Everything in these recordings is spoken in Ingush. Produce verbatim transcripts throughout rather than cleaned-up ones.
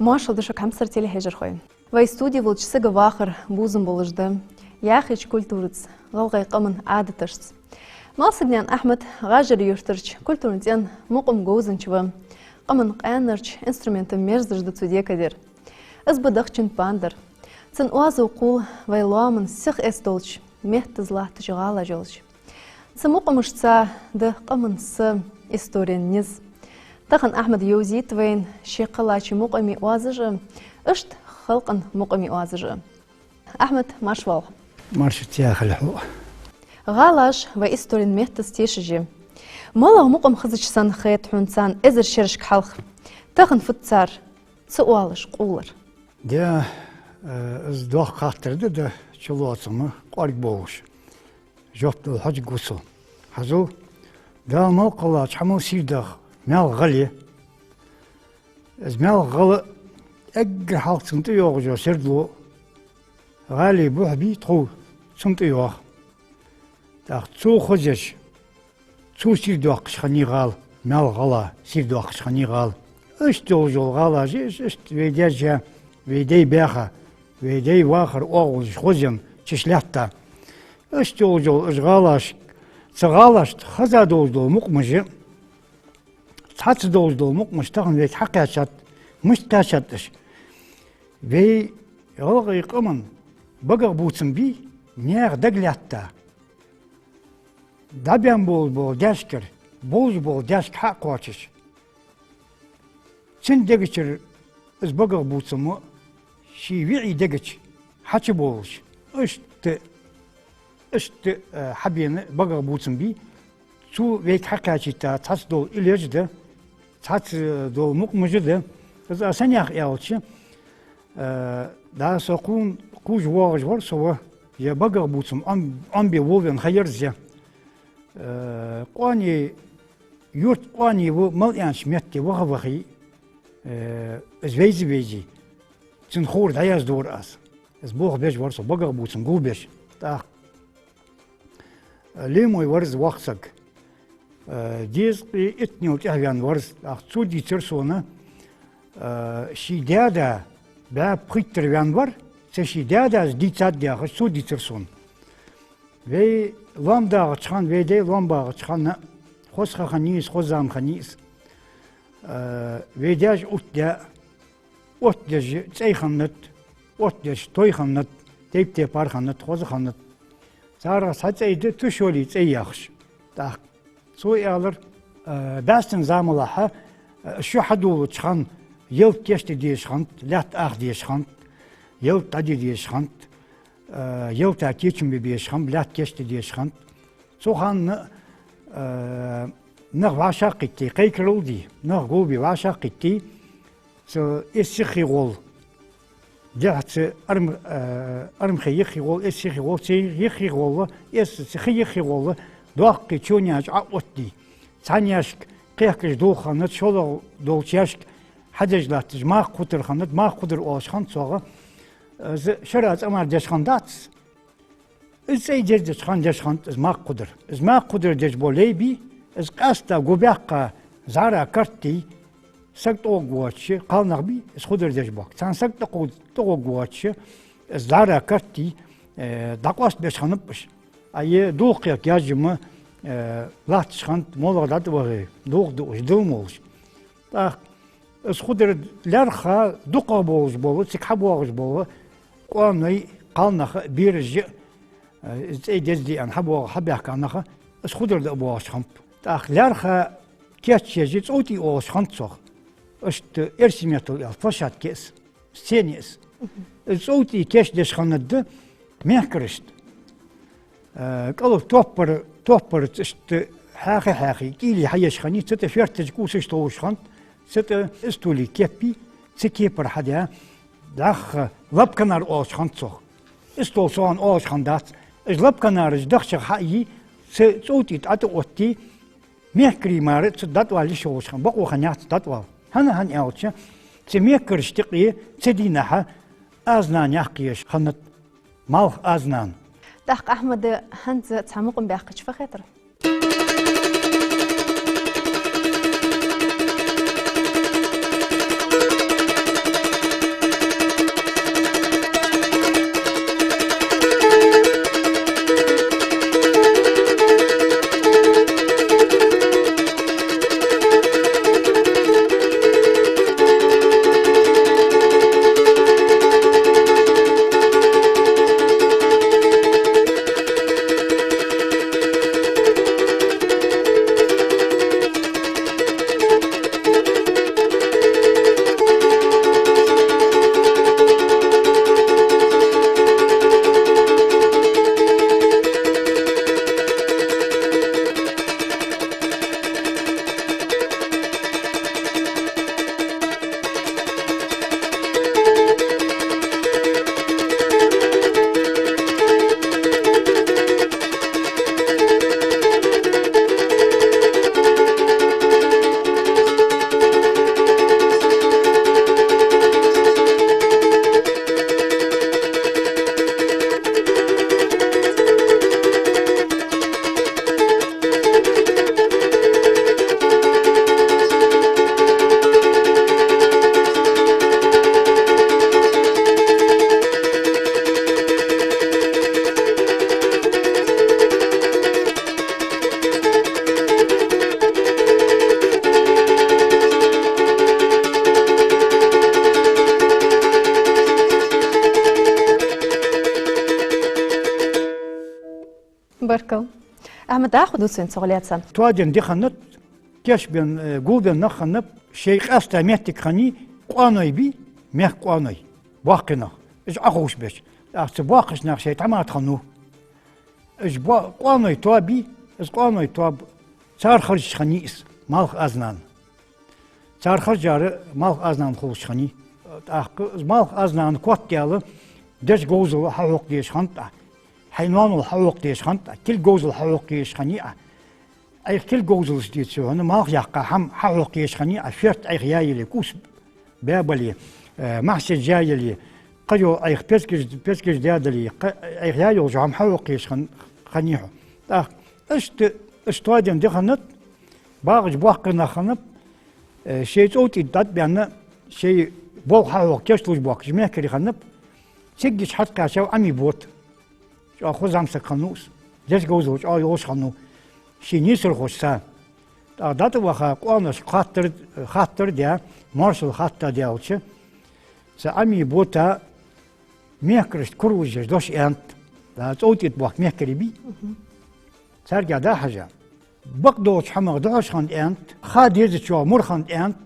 Маршал да шуга, хьамсара телехьежархой. Вай студе волча сага вахар бувзам болаш да яхача культураца, гӀалгӀай къаман Ӏадаташца. Малсагнаькъан Ахьмад ГӀажарий-Юртарча культуран цӀен мукъам говзанча ва. Къаман къаьнарча инструментан мерзаш да цо декадер. Из ба дахчан пандар. Цун оазо кхувл вай лоаман сиха эс долча, меттаза латтача гӀалаш йолча. Цу мукъамашца да къаман са, историен низ. Тахан Ахьмада йовзийт вайна ший кхеллача мукъамий оазаш а, иштта халкъан мукъамий оазаш а. Ахьмад, марша воагӀалва. Марша тӀехьа хила хьо. ГӀалаш вай историен меттаца тешаш я. МалагӀа мукъам хезача санна хет хьона царна эзар шерашка хьалха? Тахан фуд цар цу оалаш къувлар? Де, э, из доккха хаттар да, да, чулоацам кӀоарга болаш. Жоп дала хьожаргва со. Хьажал, Дала мел кхеллача хӀамал сийрдах маьлха гӀале. Из маьлха гӀала эггара хьалха цунна тӀайоагӀаш йола сердало, гӀалий бухь бий тхов, цунна тӀайоагӀа. ТӀаккха цо хозъеш, цо сийрдоаккхаш хиннай гӀала, маьлха гӀала сийрдоаккхаш хиннай гӀала. Иштта йолаш йола гӀалаш я уж, иштта вай даьша, вай даьй баьха, вай даьй вахар оагӀув луш хозъяь, чу лаьтта. Иштта йолаш йола уж гӀалаш, цу гӀалашта хеза долаш дола мукъамаш, цхьацца долаш дола мукъамаш тахан вайга хьакхаьчад, мишта кхаьчад уж? Вай гӀалгӀай къаман багах бувцам бий, наьха дагалаьтта, дӀабаьнна болаш бола даьшкара болаш бола даьшка хьа а кхоачаш, цун дегачара из багах бувцам ший виӀий дегача хьачубовлаш, иштта, иштта, э, хьабена багах бувцам бий, цо вайга хьакхаьчийта цхьацца дола иллеш да, цхьацца дола мукъамаш да. Из аз сенах аьлча, э, да, со кхувш, кхувш воагӀаш вар со ва, е багах бувцам Ӏом-, Ӏомабе волавенна ха яр из. Э, къоанай, юрт къоанай ва мел аьннача метте ваха-вахе, э, из вайза-вайзе, цун ховр дӀаяздора аз. Из болх беш вар со, багах бувцам гулбеш. ТӀаккха, э, лемой вар из воккха саг. Э, дезткъеи иттанел тӀехьаваьнна вар из. ТӀаккха цо дийцар сона, э, ший даь-да бӀаь пхийттара ваьнна вар, цу ший даь-дас дийцад яхаш, цо дийцар сона. Вай лоам дагӀача хана, вай даьй лоам багӀача хана, хоза ха хиннай из, хоза зама хиннай из. Э, вай даьша оттадаь, оттадеш цӀай хиннад, оттадеш той хиннад, тайп-тайпара хиннад, хоза хиннад. Царех цхьа цӀай да Тушолий цӀай яхаш. ТӀаккха цо аьлар, э, бӀаьстан замалахьа, э, шу хьадоалача хана ялат кийчде дезаш хиннад, лаьтта аха дезаш хиннад, ялат дӀаде дезаш хиннад, э, ялата кечам бе безаш хиннаб, лаьтта кийчде дезаш хиннад. Цу хана, э, нах вӀашагӀкхийтте, кхайкарал де, нах гулбе вӀашагӀкхийтте, цу эс сиххе гӀолла, дехьа цу арм-, э, армхе йиххе гӀолла, эс сиххе гӀолла, цу йиххе гӀолла, эс цу хи йиххе гӀолла, доккхий чоняш Ӏооттаде. Цхьан яьшка кхехкаш дулх хиннад, шоллагӀа долча яьшка хьадеш латташ макха кхудар хиннад, макха кхудар оалаш хиннад цох. Из шера цӀа мара деш хиннадац. Из цӀай дездеча хана деш хиннад из макха кхудар. Из макха кхудар деш бола лай бий, из къаьстта гу баьккха зӀара карттий, саг тӀагӀоргвоацаш, кхалнах бий, из кхудар деш боахк. Цхьан саг тӀагӀо-, тӀагӀоргвоацаш, из зӀара карттий, э, дӀакъоастабеш хиннаб уж. А е дулх кхехка яьжжа ма, э, латташ хиннад, моллагӀа дӀатӀавахе, дулх дуаш, дилма волаш. ТӀаккха из кхудар лаьрххӀа дукхагӀа болаш бола, цига хьабоагӀаш бола къоаной, кхалнах а, бераш а, э, из цӀай дездеана хьабоагӀа, хьабаьхка нах а, из кхудар даа боагӀаш хиннаб. ТӀаккха лаьрххӀа кийчъеш, цӀоттӀий оалаш хиннад цох. Иштта эрсий меттала аьлча, площадка я из, сцена я из. Из цӀоттӀий кийчдеш хиннад мехкарашта. Э, кӀалха топпар, топпарца иштта хьаькхе-хьаькхе, кӀийле хьаеш хиннай, цу тӀа ферташ, кӀувсаш товш хиннад, цу тӀа стулий кеп йий, цу кепара хьадаь, дӀахо лапканар оалаш хиннад цох. Стол цу хана оалаш хиннадац. Уж лапканараш дахчах хьа а йий, цу цӀоттӀий тӀа тӀаоттадий, мехкарий мара цу тӀа дӀатӀавала йиш йолаш хиннад, бокъо хиннаяц дӀатӀавала. ХӀана, хӀана аьлча, цу мехкарашта юкъе цу дийнахьа аз-нана яккха езаш хиннад, малх аз-нана. ТӀаккха Ахьмада хӀанз цхьа мукъам баьккхача фу хетар? Йо. Ахьмад, дӀахо дувцийла цох лаьца. Тоаденна ди хиннад, кийчбенна, э, гулбенна нах хиннаб, шоай къаьстта моттиг хиннай, къоаной бий, мехка къоаной, боккхий нах. Уж Ӏоховшабеш. ТӀаккха цу боккхийча наха шоай тхьамада хиннав. Уж бо-, къоаной тоабий, из къоаной тоаба, цар харжаш хиннай из, малх аз-нана. Цар харжар малх аз-нана хулаш хиннай. ТӀаккха из малх аз-нана котдаьлча, дешан говзал хьахьокха дезаш хиннад Ӏа, хьай ноанал хьахьокха дезаш хиннад Ӏа, кулг говзал хьахьокха дезаш хиннай Ӏа. Ӏайха кулг говзалаш деций хьона, малх яккха хӀама хьахьокха дезаш хиннай Ӏа, ферт Ӏайха яь яле, кӀувс баь бале, э, маьхсеш яь яле, кхыйола Ӏайха пескаш, пескаш даь дале, кхы-, Ӏайха яь йолча хӀама хьахьокха дезаш хин-, хиннай хьо. ТӀаккха иштта, иштта тоаденна ди хиннад, багӀача боккхий нах хиннаб, э, шоай цӀов тӀа дӀатӀабаьнна, шоай болх хьахьокха кийчлуш боахкаш мехкарий хиннаб, цигга хьалкхаьчав Ӏамий Бота. ЧӀоагӀа хоза зӀамсаг хиннав из. Дешан говзал чӀоагӀа йолаш хиннав. Ший нийсархошца. ТӀаккха дӀатӀаваха къонахашка хаттар, хаттар даь, моаршал хатта даьлча, цу Ӏамий Бота мехкарашта куралаш еш дош аьннад. ДӀа цӀов тӀа боахка мехкарий бий. Мгм. Царга дӀахьежа. Бакъдолча хӀамах духьаш хиннад аьннад, ха дезачоа мур хиннад аьннад,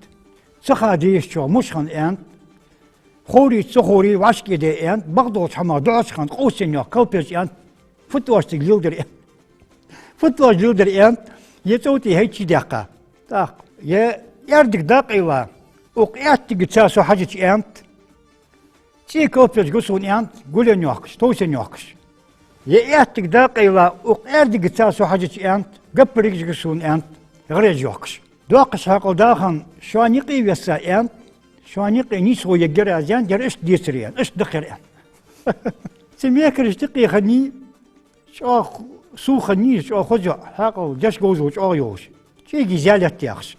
ца ха дезачоа муш хиннад аьннад, ховре ца ховре вӀашкаде аьннад, бакъдолча хӀамах духьаш хиннад, къовсам йоах, калпеш аьннад, фуд оаш цига леладер аьннад. Фуд оаш леладер аьннад, е цӀов тӀа хьайча даьккха. ТӀаккха, е аьрдиг дӀакъайла, укх аьттигаца со хьежача аьннад, цӀий калпеш гу сона аьннад, гулъяь йоахкаш, товсаь йоахкаш. Е аьттиг дӀакъайла, укх аьрдигаца со хьежача аьннад, гаппаргаш гу сона аьннад, гӀараш йоахкаш. Доккхача хьаькъал даха, шоана юкъе весса аьннад, шоана юкъе нийсхо ергьяр аз аьннад, ер иштта децаре аьннад, иштта дахар аьннад. Цу мехкарашта юкъе хиннай, чӀоагӀа сов хиннай, чӀоагӀа хоза хьаькъал, дешан говзал чӀоагӀа йолаш. Жиги Зялетта яхаш.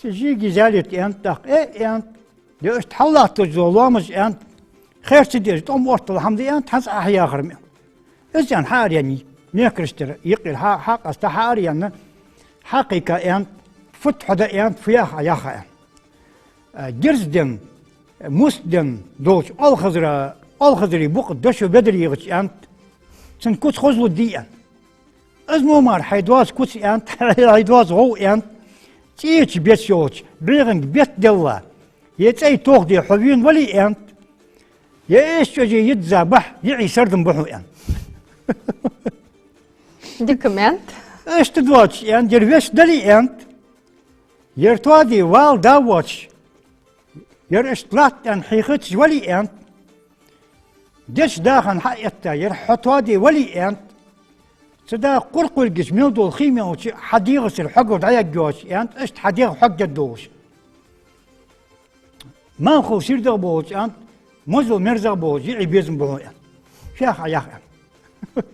Цу Жиги Зялетта аьннад тӀаккха, э, аьннад, е иштта хьаллатташ дола лоамаш аьннад, хер ца деш, тӀом оттала хӀама да аьннад, хьанз Ӏа хьаяхар ма. Из аьнна хьаараеннай, мехкарашта юкъера хьа-, хьакъаьста хьаараенна, хьакхайка аьннад, фуд хьо да аьннад, фу йоах Ӏа, йоах Ӏа аьннад. Э, гирза денна, муст денна долча оалхазара, оалхазара букъа дошо ведар йигӀача аьннад, цун куц хозлургдий аьннад. Из мо мара хьай доаза куц аьннад, хьай доаза гӀов аьннад, цӀеча беса йолча бӀегӀанга бетта делла, е цӀай тохаде хьо вена вале аьннад, е эс чӀоже йизза бахь, йиӀий сардам ба хьона аьннад. Дика ма аьннад. Иштта доацаш аьннад, ер вешта дале аьннад, ер тоаде вала да воацаш, ер иштта латт аьнна хьехача вале аьннад, дешан даха хьаэтта, ер хьо тоаде вале аьннад, цу да кхуркхуьлгаш мел дола хий мел чу хьа дегӀацара хьогар дӀаяггайоацаш аьннад, иштта хьа дегӀ хьогдергдолаш. Малхал сийрдагӀа болча аьннад, мозал мерзагӀа болча йиӀий безам ба хьона аьннад. Фех Ӏа, йоах аьннад.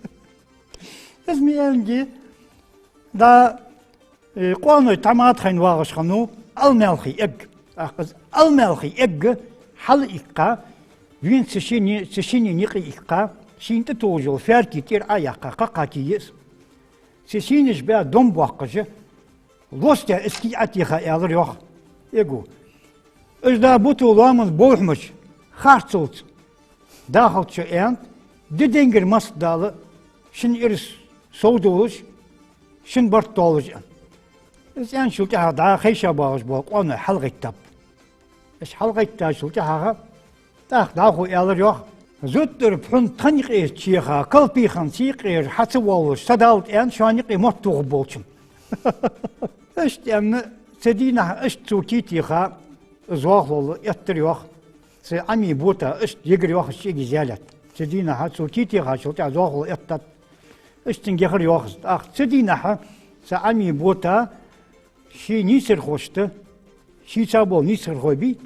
Из ма аьннадий, да, э, къоаной тхьамада хайна вагӀаш хиннав Алмаьлхий эг. ТӀаккха из Алмаьлхий эг хьалъиккха, вийна цу шинне, цу шинне юкъе иккха, шийна тӀатуллаш йола фаьрки тӀера Ӏояьккха, кхаккха кий я из. Цу сийнаш баь дом боаккхаш, лостагӀа из кий Ӏотеха, аьлар йоах эго. Уж да буту лоаман бовхьамаш харцлуц дахалца аьннад, ди денгара массадола шин ирс сов долаш, шин барт долаш аьннад. Из аьнначул тӀехьагӀа дӀа хайша багӀаш бола къоаной хьалгӀайттаб. Уж хьалгӀайттачул тӀехьагӀа тӀаккха дӀахо аьлар йоах: «Зуттара пхьун тхан юкъе чехка, калпиханца юкъера хьа ца воалаш, са далда аьнна, шоана юкъе мотт тохаргболчунна». Иштта аьнна, цу дийнахьа иштта цо кий теха, из вахлол эттар йоах. Цу Ӏамий Бота иштта йигар йоах из Жиги Зялетта. Цу дийнахьа цо кий техачул тӀехьагӀа из вахлол эттад. Иштта цунга яхар йоах из. ТӀаккха цу дийнахьа цу Ӏамий Бота ший нийсархошта, шийца бола нийсархой бий,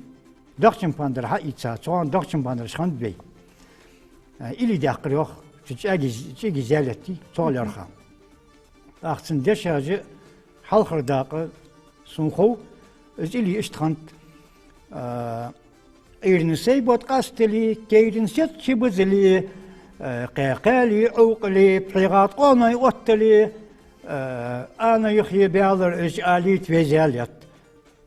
Дахчан-Пандар хьаийца, цхьан Дахчан-Пандараш хиннад вай. Э, илли даьккхар йоах цу Жиги, Жиги Зялетта, цох лаьрхӀа. ТӀаккха цун дешаш хьалхара дакъа сона хов, из илли иштта хиннад: э, Ӏуйрийна сай бутт къастале, кӀуйрийна сет чубузале, э, кхаь кхаьлий Ӏовкъале, пхьегӀа ткъоной оттале, э, Ӏа юхе баьлар уж, алийта вай Зялетта.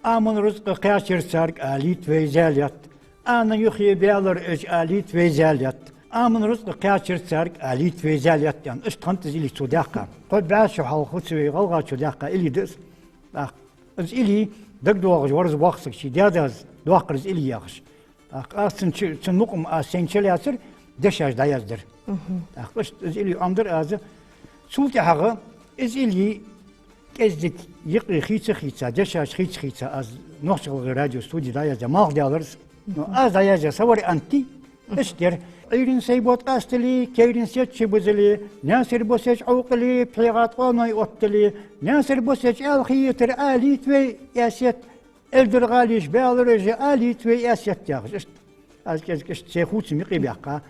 Ӏамал рузкъа кхаьчар царга, алийта вай Зялетта. Ӏа юхе баьлар уж, алийта вай Зялетта. Аман рузкъа кхаьчар царга, а лийта вай зал етта аьнна. Иштта хиннад из илли цо даьккха. Кхо бӀаь шу хьалха цу вай гӀалгӀачо даьккха илли да из. ТӀаккха из илли дагадоагӀаш вар из воккха саг, ший даь-дас доаккхар из илли яхаш. ТӀаккха аз цун чу-, цун мукъам аз сайна чулоацар, дешаш дӀаяздар. Мгм. ТӀаккха иштта из илли Ӏомадар аз. Цул тӀехьагӀа из илли кӀезига юкъе хийца-хийца, дешаш хийца-хийца, аз Нохч-ГӀалгӀай радио студе дӀаяздаь, малхдаьлар из. Но аз дӀаяздаь са вариант, иштта яр. Ӏуйрийна сай бутт къастале, кӀайрийна сет чубузале, Наьсар бусалба Ӏовкъале, пхьегӀа ткъоной оттале, Наьсар бусалба аьла хетар, а лийта вай эсет, Эльдара гӀалий ше баьлар уж, а лийта вай эсет яхаш. Иштта аз кӀезига иштта сай хувцам юкъе баьккха.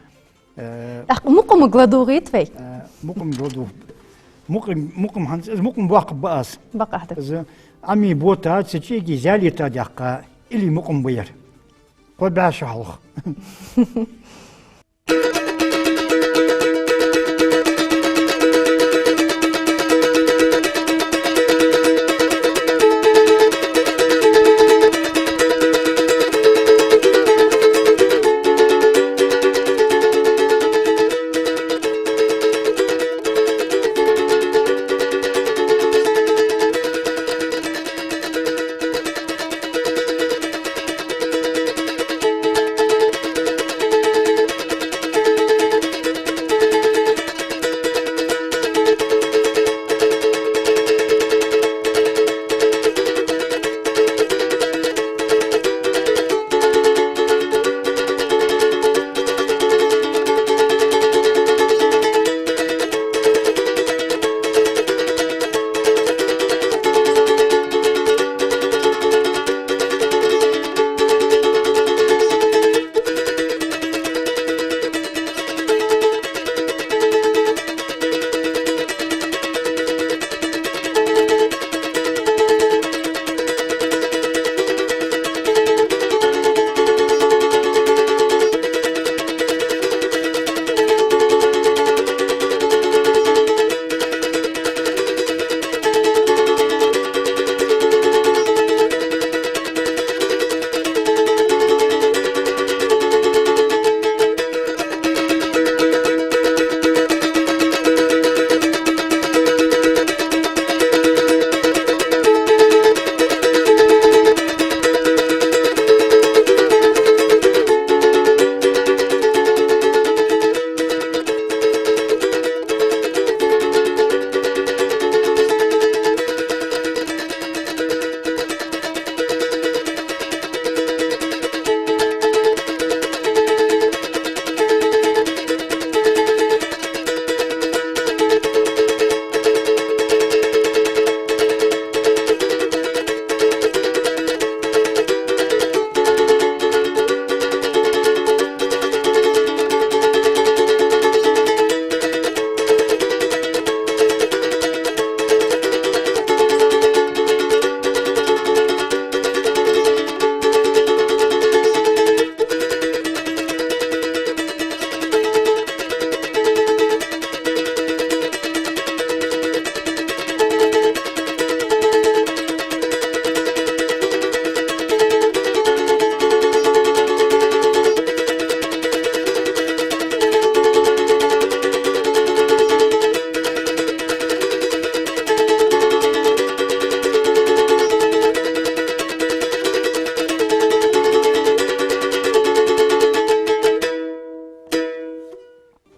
Э, тӀаккха мукъамга ладувгӀийт вай. Э, мукъамга ладувгӀ-, мукъам, мукъам хӀанз, из мукъам баккха ба аз. Баккха да. Из Ӏамий Ботаца, цу чӀегий Зялита даьккха илли мукъам ба ер. Кхо бӀаь шу хьалха.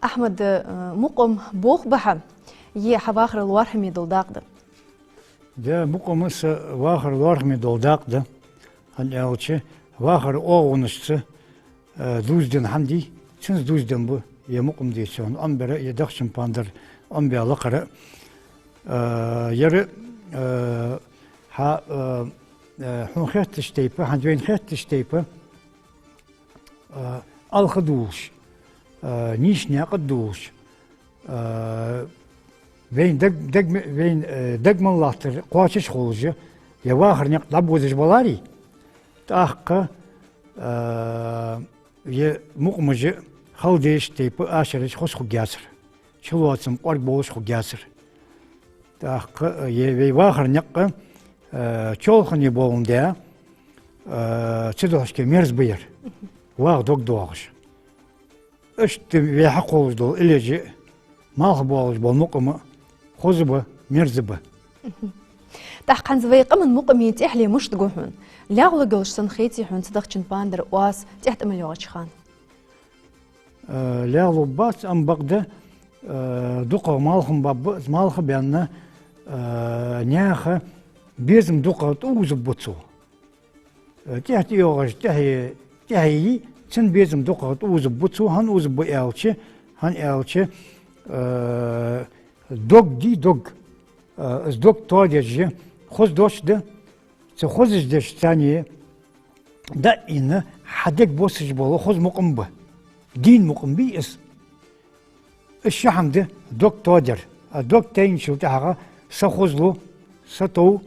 Ахьмад, э, мукъам бох бахьа, е хьа вахара лоархӀаме дола дакъа да? Да, мукъам са вахара лоархӀаме дола дакъа да. ХӀана аьлча, вахара оагӀонашца, э, дувзаденна хӀама дий, цунца дувзаденна ба ер мукъам дийца, хьона Ӏомабар, ер дахчан пандар Ӏомабаь лакхар. Э, ер, э, хьа, э, э, хьона хеттача тайпара, хьа вайна хеттача тайпара, а, алха долаш, а, нийса никъ долаш, а, вайна даг-, дагме-, вайна, э, дагмал латтар кхоачаш хулаш, ер вахара никъ дӀабозаш баларе, тӀаккха, а, ер мукъамаш хала дезача тайпара ашараш хоза хургьяцар. Чулоацам кӀоарга болаш хургьяцар. ТӀаккха, э, ер вай вахара никъ, э, чоалхане боландаь, э, цудухьа шке мерза ба ер. ВагӀа дог доагӀаш. Иштта вай хьакхоллаш дола иллеш а, малхбоалаш бола мукъам а хоза ба, мерза ба. ТӀаккха хӀанз вай къаман мукъамий тӀехьле мишта гу хьона? ЛаьгӀлургйолаш санна хетий хьона цу дахчан пандар оаз тӀехьа тӀа мел йоагӀача хана? Э, лаьгӀлургбац, ам бакъда, э, дукхагӀа малхам бабба, из малх а баьнна, э, наьха безам дукхагӀа тӀаузабу цо. Э, тӀехьа тӀайоагӀаш, тӀехье, тӀехье йий, цун безам дукхагӀа тӀаузабу цо, хӀана узабу аьлча, хӀана аьлча, э, дог дий, дог. Э, из дог тоадеш а хоза дош да, цу хозача дешаца а даьнна, хьа дег боссаш бола хоза мукъам ба. Дийна мукъам бий из. Из ши хӀама да дог тоадар. А дог тайначул тӀехьагӀа са хозлу, са тов,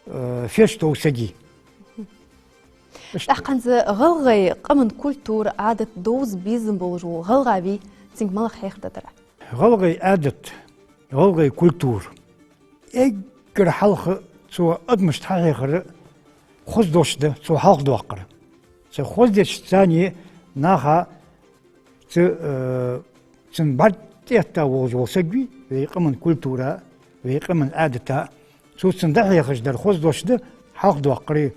э, феш тов саги. ТӀаккха хӀанз гӀалгӀай къаман культура, Ӏадат, довза безам болаш вола гӀалгӀа вий, цунга малагӀа хьехар да дар? ГӀалгӀай Ӏадат, гӀалгӀай культура. Эггара хьалха цо адамашта хьахьехар хоза дош да, цо хьалхадоаккхар. Цу хоза дешаца а наха цу, э, цун бӀарг тӀаэтта волаш вола саг вий, вай къаман культура, вай къаман Ӏадата, цо цунна дӀахьехаш дар хоза дош да, хьалхадоаккхар.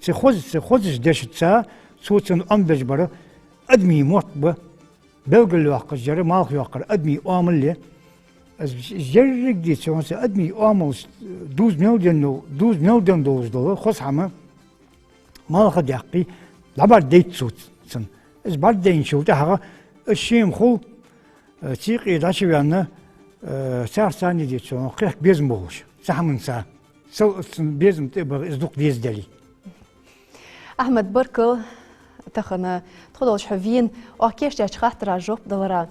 Цу хоза, цу хозача дешаца цо цунна Ӏомабеш бар адамий мотт ба, белгалйоаккхаш яр малхйоаккхар адамий оамал я. Из еррига дийцача хана адамий оамалаш дувза мел денна, дувза мел денна долаш дола хоза хӀама малхдаьккхе, дӀабӀаргадайт цо цунна. Из бӀаргадайначул тӀехьагӀа из шийна хул, э, цу юкъе дӀачувена, э, царца а дийцача хана кхехка безам болаш, цу хӀаманца. Сел цун безам тӀа а баха из дукха дезаделе. Ахьмад, баркал тахан тхо долаш хьо вена, оаха кийчдаьча хаттара жоп далара,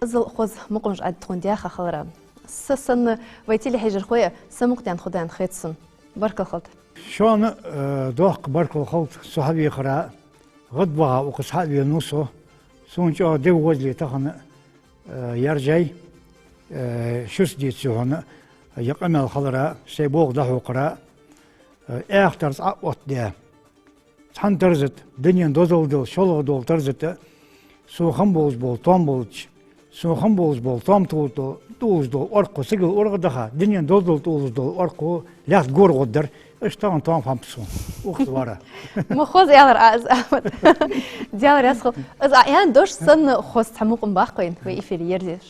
иззал хоза мукъамаш Ӏа тхона даьха хилара. Са санна вай телехьежархой а са мукъа даьнна хургда аьнна хет сона. Баркал хилда. Шоана, э, доккха баркал хилда со хьавехара, гӀадбаха укхаза хьавенав со. Сона чӀоагӀа див возле тахан, э, яржай, э, шуца дийцача хана, ер къамаьл хилара, сай болх дӀахьокхара, э, эхтарца Ӏооттадаь. Цхьан тарза тӀа, дунен дозал дола, шоллагӀа дола тарза тӀа, сона хам болаш бола тоам болча, сона хам болаш бола тоам тӀа-, тӀа-, тӀулаш дола оркхо сагал урагӀа даха, дунен дозал тӀулаш дола оркхо лаьтта гора гӀоргдар, иштта тахан тоам хьаб сона. Укхаза вара. Ма хоза аьлар Ӏа из, Ахьмад. Даьла раьза хилва. Из Ӏа аьнна дош санна хоза цхьа мукъам баккхийна вай эфире ерзаеш.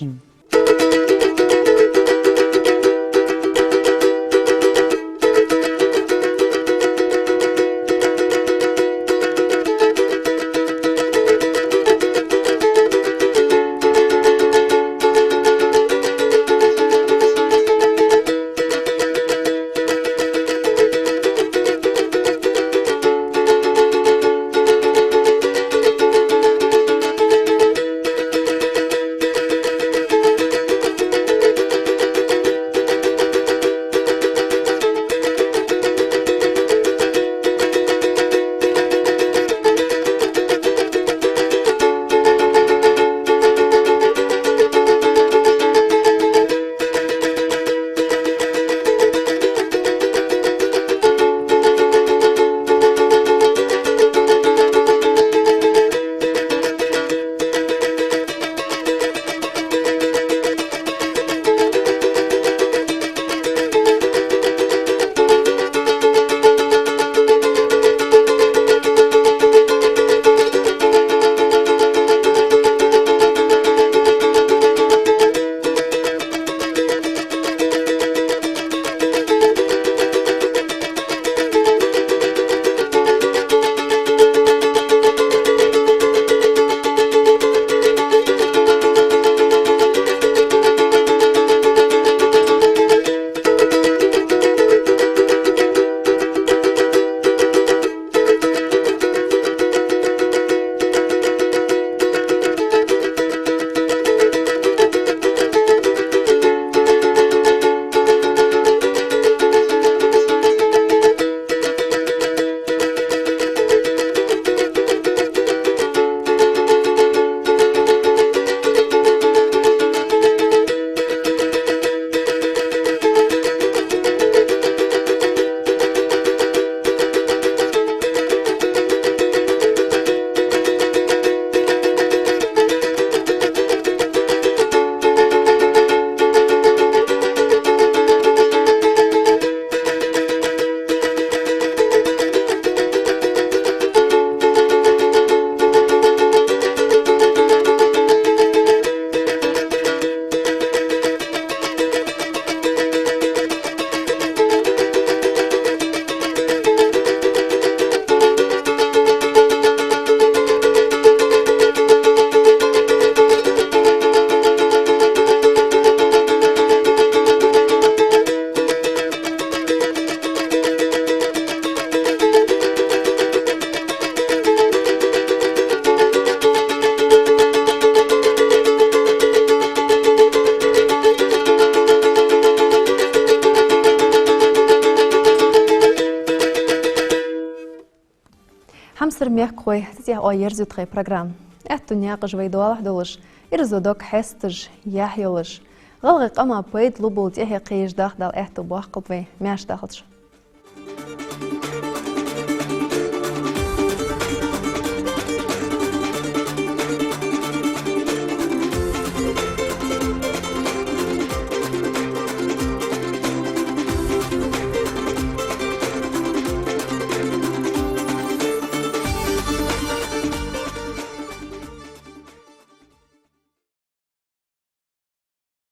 Хьамсара мехкахой, цу тӀа оаха ерзаю тха программа. Аьттув наькъаш вай доалахьа долаш, ираз дог хьесташ, яхь йолаш, гӀалгӀай къаман пайда лургбола тӀехье кхераш даха Дала аьттув боаккхалба вай, маьрша дахалда шо.